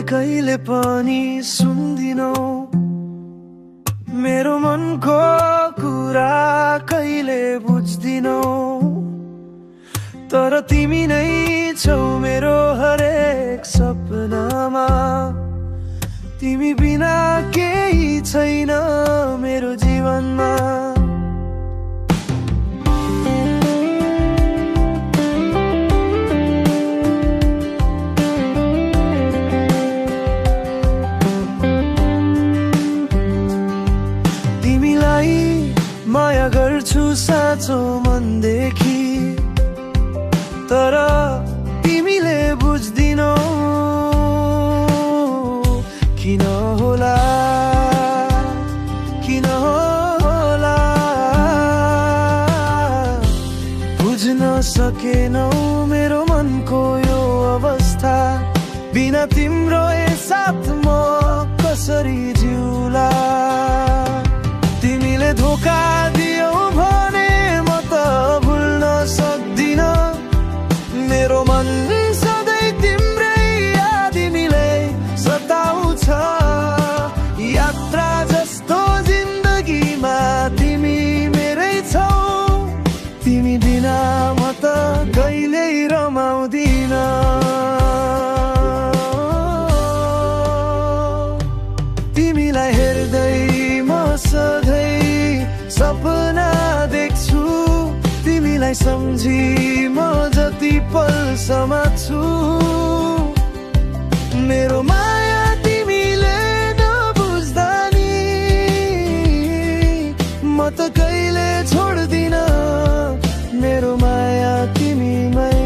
कहिले पनि सुन्दिनौ मेरो मनको कुरा कहिले बुझ्दिनौ तर तिमी नै छौ मेरो हरेक सपनामा तिमी बिना केही छैन मेरो जीवनमा तिमीलाई माया गर्छु साँचो मनदेखि तर तिमीले बुझ्दिनौ किन होला बुझ्न सकेनौ मेरो मनको यो अवस्था बिना तिम्रो साथ म कसरी जिउला तिमीले धोका दियौ भने म त भुल्न सक्दिन मेरो मन सधैँ तिम्रै याद तिमीले सताउँछ यात्रा जस्तो जिन्दगीमा तिमी मेरै छौ तिमी बिना म त कहिल्यै रमाउँदिन तिमीलाई हेर्दै म सधैँ सपना देख्छु तिमीलाई सम्झी म जति पल समात्छु मेरो माया तिमीले नबुझ्दा नि म त कहिले छोड्दिन मेरो माया तिमीमै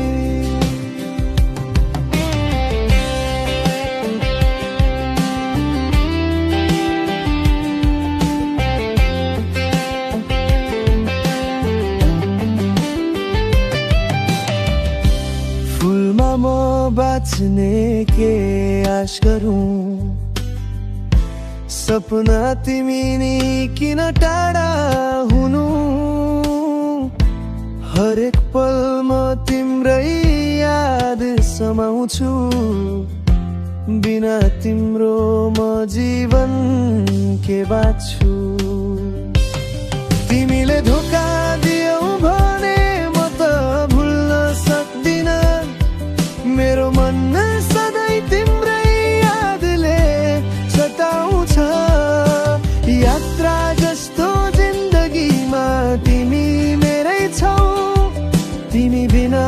फुलमा म बाँच्ने के आश गरौँ सपना तिमी नि किन टाढा हुनु हरेक पल म तिम्रै याद समाउँछु बिना तिम्रो म जीवन के बाँच्छु तिमीले धोका दियौ भने म त भुल्न सक्दिन मेरो मन सधैँ तिम्रै यादले सताउँछ यात्रा जस्तो जिन्दगीमा तिमी मेरै छौ तिमी बिना